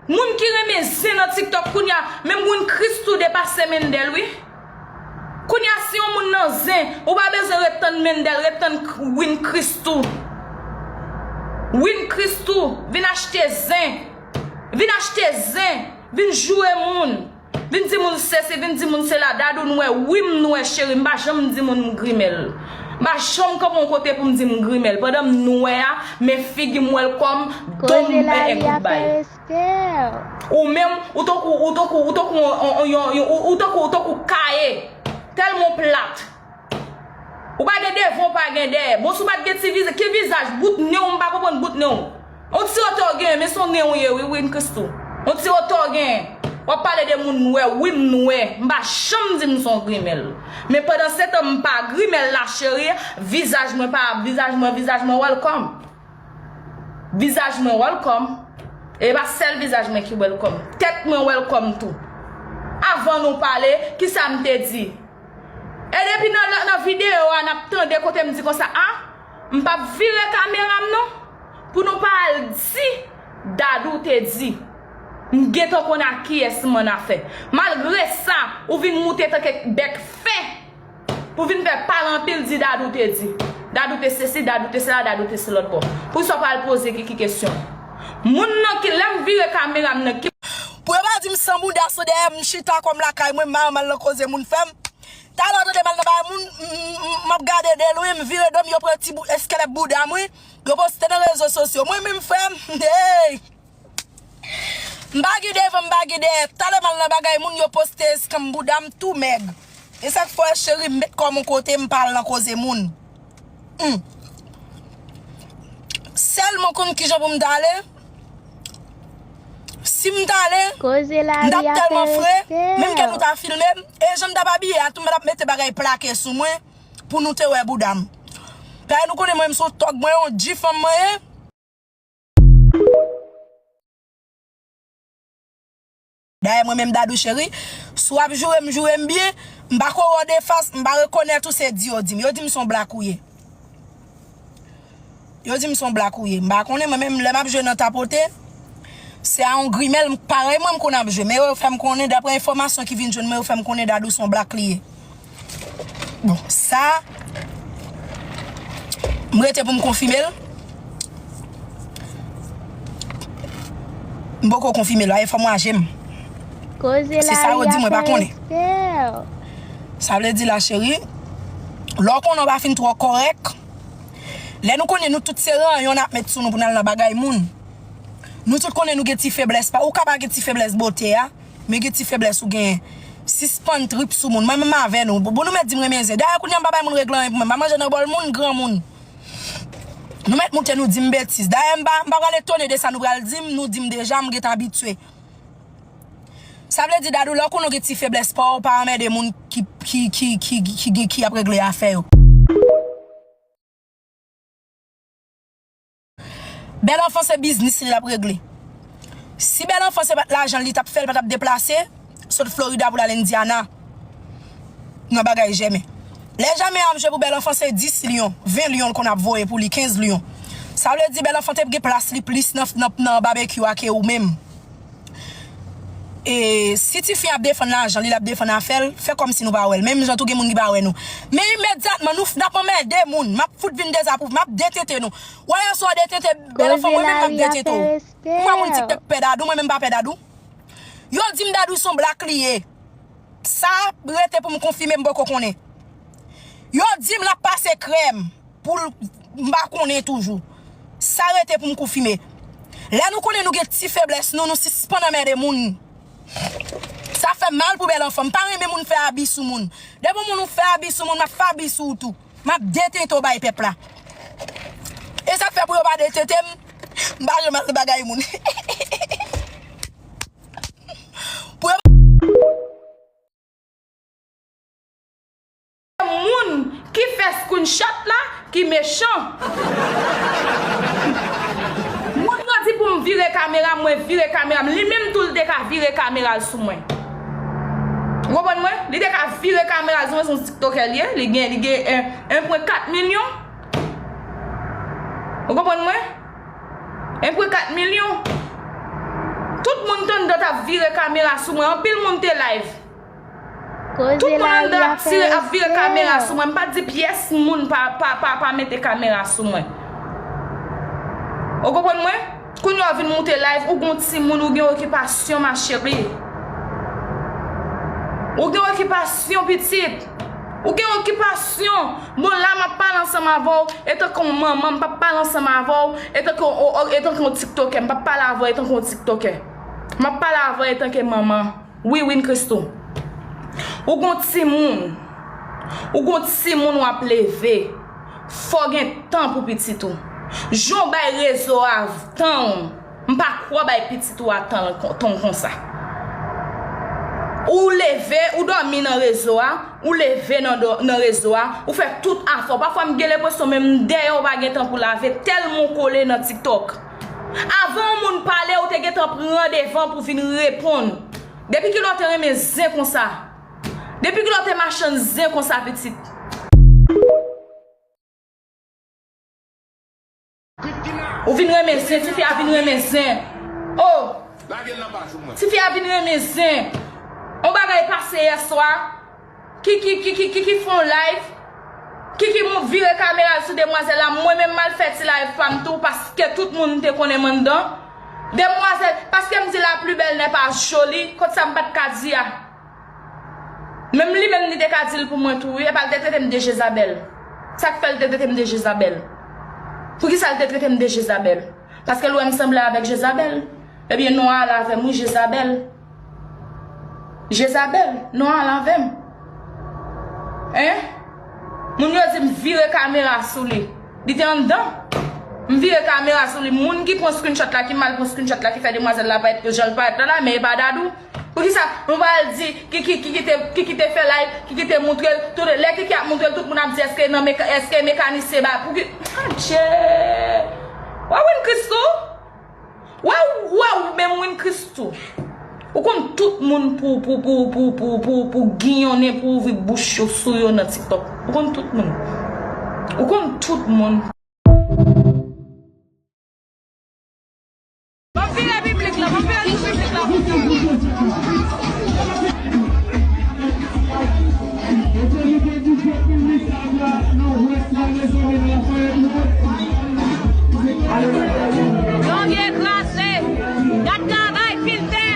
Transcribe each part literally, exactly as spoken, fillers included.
Moun ki renmen zen nan TikTok kounye a, menm Win Christoo depase Mendel wi. Kounye a si yon moun nan zen, ou pa bezwen ret tann Mendel, ret tann K-, Win Christoo. Win Christoo, vin achte zen. Vin achte zen. Vin joure moun. Vin di moun sesi, vin di moun sela. Dadou nwè, wi m nwè cheri, m pa janm di moun m grimèl. M pa janm kanpe yon kote pou m di m grimèl. Pandan m nwè a, men figi m welcome, do m e goodbye. Ou menm, ou tankou, ou tankou, ou tankou yon, yon, yon, ou, ou tankou, ou tankou kaye. Tèlman w plat. Ou pa gen devan, ou pa gen dèyè. Bon, si w pa t gen ti vizaj, ki vizaj? Bout nen w, m pa konprann bout nen w. On ti wotè w genyen, men se on nen w ye, wi, Win Christoo. On ti wotè w genyen. W ap pale de moun nwè, wi, m nwè. M pa janm di m se on grimèl. Men pandan se tan, m pa grimèl la, cheri. Vizaj mwen pa, vizaj mwen, vizaj mwen welcome. Vizaj mwen welcome. E pa sèl vizaj mwen ki welcome. Tèt mwen welcome tou. Avan nou pale, kisa m te di? E depi nan, nan, nan videyo a, n ap tande kote m di konsa, a, m p ap vire kamera m non, pou nou pa al di Dadou te di. M gentan konn a kiyès m annafè. Malgre sa, ou vin moute tanke bèk fè. Pou vin fè pale anpil, di Dadou te di. Dadou te sesi, Dadou te sela, Dadou te se lòt bò. Poukisa w pa al poze Kiki kesyon? Moun nan ki, lè m vire kamera m nan ki. Pou yo pa di m san bouda sou dèyè m, m chita kòm lakay mwen, m pa renmen al nan koze moun fè m. Talè w tande m al nan bagay moun, m, m, m, m ap gade de lwen, m vire do m, yo pran ti bou-, eskèlèt bouda m, wi. Yo poste nan rezo sosyo. Mwen menm, frè m, hey! M pa gen devan, m pa gen dèyè. Talè m al nan bagay moun, yo poste eskanm bouda m tou mèg. E sa k fè, cheri, m met kò m yon kote, m pa al nan koze moun. Hmm. Sèl mwen konn kijan pou m t ale. Si m t ale, m t ap tèlman fre, menm ke nou ta filme m, e jan m t ap abiye a tou, m t ap mete bagay plake sou mwen pou nou te wè bouda m. Paske nou konnen mwen menm se yon tòg, mwen yon G fanm mwen ye. Dayè mwen menm Dadou cheri, si w ap joure m, joure m byen, m pa ko wè w de fas, m pa rekonèt ou, se di yo di m. Yo di m se yon blak ou ye. Yo di m se yon blak ou ye. M pa konnen, mwen menm lè m ap jwe nan tapote, se a yon grimèl m, parèy mwen m konn ap jwe. Men yo fè m konnen, daprè enfòmasyon ki vin jwenn mwen, yo fè m konnen Dadou se yon blak li ye. Bon, sa, m rete pou m konfime l. M poko konfime l, fò m waje m. Se sa yo di, mwen pa konnen. Sa vle di la, cheri, lè w konnen w pa fin twò kòrèk, lè nou konnen nou tout se ranyon n ap met sou nou pou n al nan bagay moun. Nou tout konnen nou gen ti feblès pa, ou ka pa gen ti feblès bote a, men gen ti feblès ou genyen. Sispann trip sou moun. Mwen menm avè nou. Bon, bon, nou mèt di m renmen zen. Dayè, kounye a m pa bay moun regle anyen pou mwen. M pa manje nan bòl moun, granmoun. Nou mèt moute, nou di m betiz. Dayè, m pa, m pa pral etone de sa nou pral di m, nou di m deja, m gentan abitye. Sa vle di, Dadou, lè w konnen w gen ti feblès pa w, pa anmède moun ki, ki, ki, ki, ki, ki, ki ap regle afè yo. Bèl Anfan se biznis li l ap regle. Si Bèl Anfan se pa t lajan l, li t ap fè, l pa t ap deplase sot Florida pou l al Indiana nan bagay Jèmen. Lè Jèmen ap jwe pou Bèl Anfan, se dis lyon, ven lyon l konn ap voye pou li, kenz lyon. Sa vle di Bèl Anfan te gen plas li plis nan, nan, nan babekyou a ke ou menm. E si tifi ap defann lajan li, l ap defann afè l, fè kòmsi nou pa wè l. Menm jan tou gen moun ki pa wè nou. Men imedyatman, nou f-, n ap anmède moun. M ap fout vin dezapwouve, m ap detente nou. Wè, yon swa detente, Bèl Anfan, mwen menm m ap detente w. M wè moun TikTok pè Dadou, mwen menm m pa pè Dadou. Yo di m Dadou se yon blak li ye. Sa rete pou m konfime, m poko konnen. Yo di m l ap pase krèm. Pou l, m pa konnen toujou. Sa rete pou m konfime. Lè nou konnen nou gen ti feblès nou, nou sispann anmède moun. Sa fè m mal pou Bèl Anfan. M pa renmen moun fè abi sou moun. Depi yon moun ou fè abi sou moun, m ap fè abi sou ou tou. M ap detente w bay pèp la. E sa k fè pou yo pa detente m, m pa janm al bagay moun. Pou yo Moun ki fè screenshot la ki mechan. Moun nan di pou m vire kamera m, mwen vire kamera m. Li menm tou, li te ka vire kamera l sou mwen. Ou konprann mwen? Li te ka vire kamera l sou mwen, se yon tiktokè li ye. Li gen, li gen en, en pwen kat milyon. Ou konprann mwen? En pwen kat milyon. Tout moun ap vire kamera sou mwen. Anpil moun te live. Tout moun anndan ap tire, ap vire kamera sou mwen. M pa di pyès moun pa, pa, pa, pa mete kamera sou mwen. Ou konprann mwen? Kounye a w vin moute live, ou gon timoun, ou gen okipasyon, ma chérie. Ou gen okipasyon, pitit. Ou gen okipasyon. Bon, la, m ap pale ansanm avè w, etanke yon manman, m p ap pale ansanm avè w, etanke yon, etanke yon tiktokè, m p ap pale avè w etanke yon tiktokè. M ap pale avè w etanke manman. Wi, Win Christoo. Ou gon timoun. Ou gon timoun w ap leve. Fò w gen tan pou pitit ou. Jan w bay rezo a tan w, m pa kwè w bay pitit ou a tan, tan w konsa. Ou leve, ou dòmi nan rezo a, ou leve nan, nan rezo a, ou fè tout afè w. Pafwa m gen lenpresyon menm dèyè w pa gen tan pou lave, tèlman w kole nan TikTok. Avan yon moun pale, ou te gentan pran devan pou vin reponn. Depi kilè w te renmen zen konsa? Depi kilè w te machann zen konsa, pitit? Ou vin renmen zen, tifi a vin renmen zen. Oh! Tifi a vin renmen zen. On bagay pase yè swa. Ki, ki, ki, ki, ki, ki fè yon live. Ki, ki mou-, vire kamera l sou demwazèl la. Mwen menm m al fè ti live pa m tou, paske tout moun te konnen m anndan. Demwazèl, paske m di la plus belle n'est pas jolie, kot sa m pa t ka di a. Menm li menm li te ka di l pou mwen tou, wi, epa l te trete m de Jezabèl. Sa k fè l te trete m de Jezabèl? Poukisa l te trete m de Jezabèl? Paske l wè m sanble avèk Jezabèl. Ebyen, non a al avè m, wi, Jezabèl. Jezabèl, non a al avè m. Hein? Moun yo di m vire kamera sou li. Li te anndan. M vire kamera sou li. Moun ki pran screenshot la, ki mal pran screenshot la, ki fè demwazèl la parèt jan l parèt la la, men e pa Dadou. Poukisa nou pa al di ki, ki, ki, ki te, ki, ki te fè live, ki, ki te moutre l, tout lè ki, ki ap moutre l, tout moun ap di èske nan meka-, èske mekanisyen ba, pouki, adje! Wè Win Christoo? Wè, wè, ou menm Win Christoo. Ou konn tout moun pou, pou, pou ginyonnen, pou ouvri bouch yo sou yo nan TikTok. Ou konn tout moun. Ou konn tout moun. M ap vire piblik la, m ap vire tout piblik la pou sa. Longue ekrase. Gad travay filtè.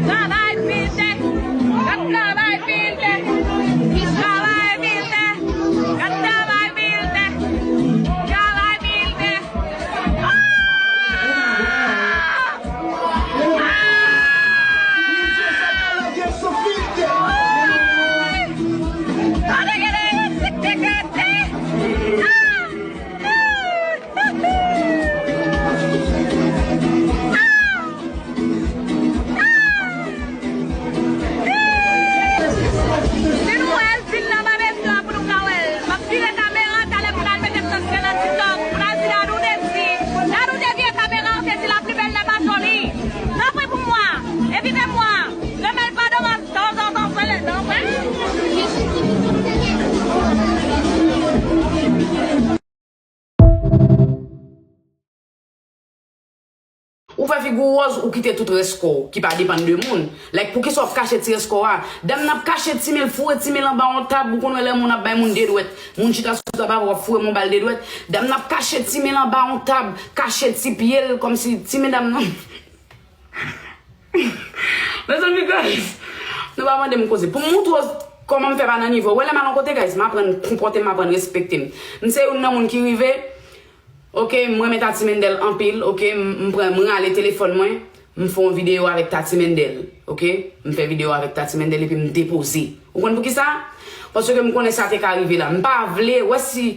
Travay filtè. Gad travay filtè. Travay filtè. Gad travay filtè. Travay filtè. Si nou wè l, vin nan babekyu a pou nou ka wè l. M ap vire kamera, talè pou n al mete m nan sèn nan TikTok, pou n al di Dadou te di, Dadou te vire kamera, ou te di la plus belle n'est pas jolie. Tanpri pou mwen, evite mwen, renmen l padan m ap tanzantan fè lè nan mwen. Ou fè figi w wòz, ou kite tout rès kò w ki pa depann de moun. Like, poukisa w ap kache ti rès kò w a? Dam nan ap kache timen l, foure timen l anba yon tab, ou konn wè lè moun ap bay moun de dwèt. Moun chita sou tab avè w, w ap foure moun ba l de dwèt. Dam nan ap kache timen l anba yon tab, kache ti pye l, kòmsi timen dam nan. Mezanmi, guys, nou pa mande m koze. Pou m moutre w kòman m fè pa nan nivo. Wè, lè m al yon kote, guys, m aprann konpòte m, m aprann respekte m. M se youn nan moun ki rive, oke, m renmen Tati Mendel anpil, oke, m, m pran, m rale telefòn mwen, m fè yon videyo avèk Tati Mendel, oke? M fè videyo avèk Tati Mendel epi m depoze. Ou konn poukisa? Paske m konnen sa te ka rive la. M pa vle, wè si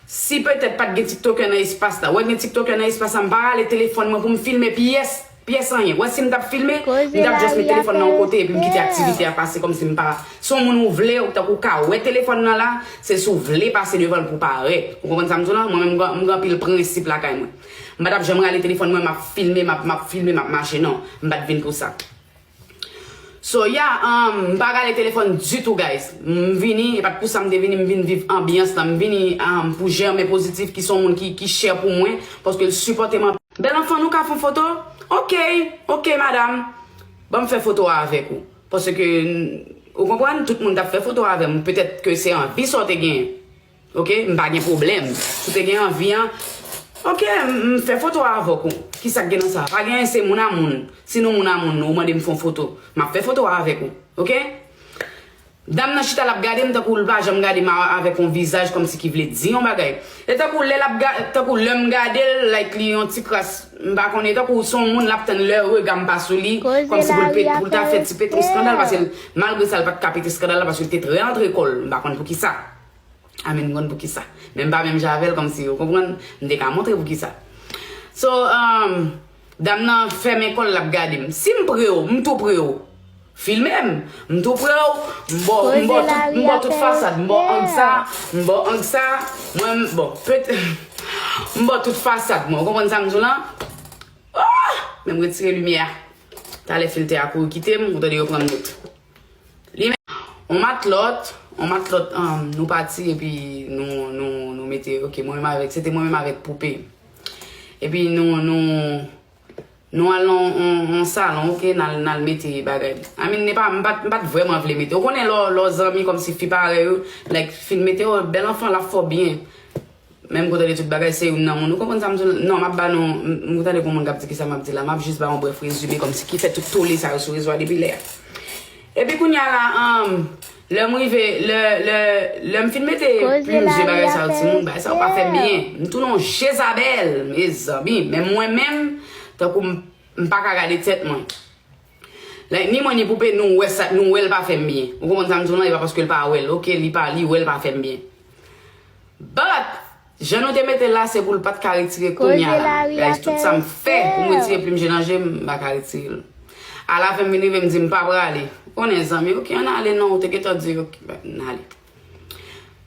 Si petèt pa t gen tiktokè nan espas la, wè gen tiktokè nan espas la, m pa rale telefòn mwen pou m filme pyès, pyès anyen. Wè si m t ap filme, m t ap just met telefòn nan yon kote epi m kite aktivite a pase kòmsi m pa, se yon moun ou vle, ou tankou w ka wè telefòn nan la, se si w vle pase devan l pou w parèt. Ou konprann sa m di w la? Mwen menm m gen, m gen anpil prensip lakay mwen. M pa t ap janm rale telefòn mwen, m ap filme, m ap, m ap filme, m ap mache, non. M pa t vin pou sa. So, yeah, um, m pa rale telefòn ditou, guys. M vini, e pa t pou sa m te vini, m vin viv anbyans lan. M vini, um, pou Germain Positif, ki se yon moun ki, ki chè pou mwen, paske l sipòte m anpil. Bèl anfan, nou ka fè yon foto? Oke, oke, madam. Ban m fè foto a avèk ou. Paske, ou konprann, tout moun t ap fè foto avè m. Petèt ke se anvi sa w te genyen. Oke? M pa gen pwoblèm. Si w te gen anvi an, oke, m, m fè foto a avèk ou. Kisa k gen nan sa? Pa gen anyen, se moun a moun. Si nou moun a moun, ou mande m fè yon foto, m ap fè foto a avèk ou. Oke? Dam nan chita, l ap gade m tankou l pa janm gade m a-, avèk yon vizaj kòmsi ki vle di yon bagay. E tankou lè l ap ga-, tankou lè m gade l, like li yon ti kras, m pa konnen, tankou se yon moun l ap tann lè rega m pa sou li, kòmsi pou l pet-, pou l ta fè ti pete yon eskandal, paske l, malgre sa, l pa t ka pete eskandal la, paske l te trè antre kò l, m pa konn poukisa. I mean, m konn poukisa. Men m pa menm jan avè l, kòmsi, ou konprann, m te ka montre poukisa. So, um, dam nan fèmen kò l, l ap gade m. Si m pre w, m tou pre w. Filme m. M tou pre w. M ba w, m ba w tout, m ba w tout fasad. M ba w ang sa. M ba w ang sa. Mwen, m, bon, pet-, m ba w tout fasad mwen. Ou konprann sa m di w lan? Oh! Men m retire limyè a. Talè filtè a kouri kite m, ou tande yo pran m nout. Li men, on matlòt, on matlòt, um, nou pati epi nou, nou, nou mete, oke, mwen menm avèk, se te mwen menm avèk poupe. Epi nou, nou, nou al nan on, on salon, oke, n al, n al mete bagay. I mean, ne pa, m pa t, m pa t vrèman vle mete. Ou konnen lè w, lè w zanmi kòmsi fi parèy ou, like, fin mete, oh, bèl anfan, l ap fè w byen. Menm kote de tout bagay, se youn nan moun. Ou konprann sa m di w? Non, m ap ba nou, m, m tande gon moun k ap di kisa m ap di la. M ap jis ba yon brèf rezime kòmsi ki fè tout tole sa yo sou rezo a depi lè a. Epi kounye a la, um, lè m rive, lè, lè, lè m fin mete plim je bagay sa yo, timoun, bagay sa yo pa fè m byen. M tounen yon Jezabèl, mezanmi. Men mwen menm, tankou m, m pa ka gade tèt mwen. Like, ni mwen ni poupe, nou wè sa, nou wè l pa fè m byen. Ou konprann sa m di w lan? E pa paske l pa wè l. Oke, li pa, li wè l pa fè m byen. But, jan nou te mete l la, se pou l pa t ka retire kounye a la. Guys, tout sa m fè pou m retire plim je nan je m, m pa ka retire l. Alafen m vin rive, m di m pa prale. Ou konnen zanmi, oke, ann ale non, ou te gentan di, oke, n ale.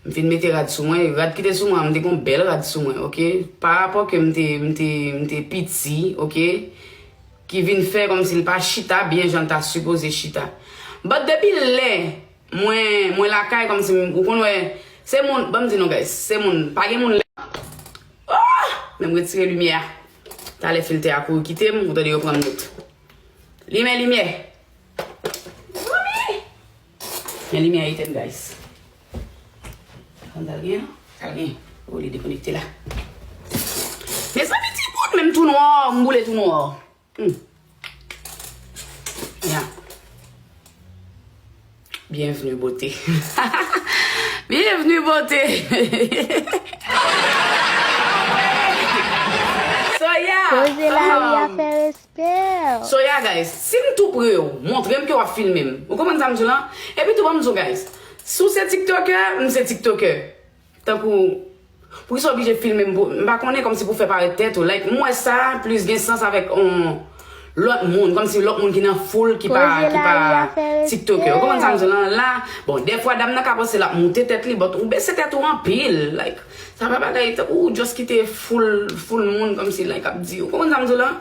M fin mete rad sou mwen, rad ki te sou mwen an, m te gon bèl rad sou mwen, oke? Pa rapò ke m te, m te, m te piti, oke? Ki vin fè kòmsi l pa chita byen jan l ta sipoze chita. But depi lè mwen, mwen lakay kòmsi m, ou konn wè, se moun, ban m di nou guys, se moun, pa gen moun lè, oh! Men m retire limyè a. Talè filtè a kouri kite m, ou tande yo pran m nout. Limen limyè. Men limyè a etèn, guys. Konn sa l gen an? Sa l gen. Oh, li dekonekte la. Mezanmi, timoun, men m tou nwa, m boule tou nwa. Hmm. Ya. Bienvenue, beauté. Bienvenue, beauté. So, yeah. Koze lari a fè respè. So, yeah, guys, si m tou pre w, montre m ke w ap filme m. Ou konprann sa m di w lan? Epi tou, ban m di w, guys, si w se TikToker, m se TikToker. Tankou, poukisa w oblije filme m? Pou, m pa konnen, kòmsi pou fè parèt tèt ou. Like, m wè sa plis gen sans avèk on lòt moun, kòmsi lòt moun ki nan foul ki pa, ki pa TikToker. Ou konprann sa m di w lan? La, bon, dèfwa dam nan ka panse l ap moute tèt li, but ou bese tèt ou anpil. Like, sa pa bagay, tankou ou just kite foul, foul moun kòmsi, like, ap di. Ou konprann sa m di w lan?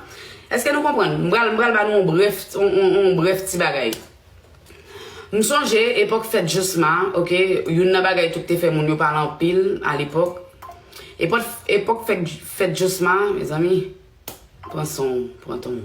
Èske nou konprann? M pral, m pral ba nou on brèf, on, on, on brèf ti bagay. M sonje epòk fèt Josma, oke, youn nan bagay tou k te fè moun yo pale anpil alepòk. Epòk, epòk fèt, fèt Josma, mezanmi, pran son, pran ton.